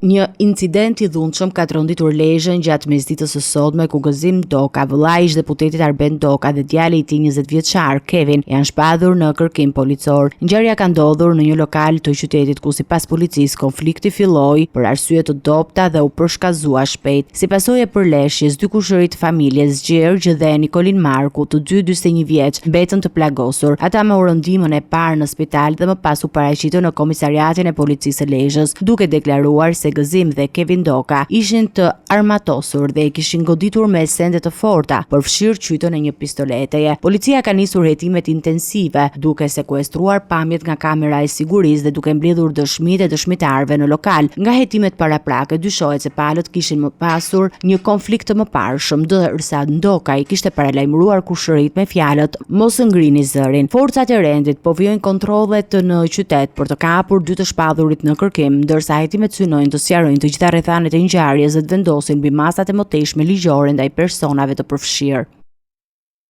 Një incident i dhunshëm ka tronditur Lezhën gjatë mesditës së sotme ku Gëzim Ndoka, vëllai i ish-deputetit Arben Ndoka dhe djali i tij 20 vjeçar, Kevin, janë shpallur në kërkim policor. Ngjarja ka ndodhur në një lokal të qytetit ku sipas policisë konflikti filloi për arsye të dobëta dhe u përshkallëzua shpejt. Si pasojë e përleshjes, dy kushërinj të familjes, Gjergj dhe Nikolin Marku, të dy 41 vjeç, mbetën të plagosur. Ata morën ndihmën e parë në spital dhe më pas u paraqitën në komisariatin e policisë së Lezhës, duke deklaruar se Gëzim dhe Kevin Ndoka ishin të armatosur dhe e kishin goditur me sende të forta, përfshirë qytën e një pistoleteje. Policia ka nisur hetimet intensive, duke sekuestruar pamjet nga kamera e sigurisë dhe duke mbledhur dëshmitë e dëshmitarëve në lokal. Nga hetimet paraprake dyshohet se palët kishin më pasur një konflikt të mëparshëm, ndërsa Ndoka i kishte paralajmëruar kushërinjtë me fjalët Mos ngrini zërin. Forcat e rendit po vijojnë kontrollet në qytet për të kapur dy të shpallurit në kërkim, ndërsa hetimet synojnë të sqarojnë të gjitha rrethanat e ngjarjes dhe të vendosin mbi masat e mëtejshme ligjore ndaj personave të përfshirë.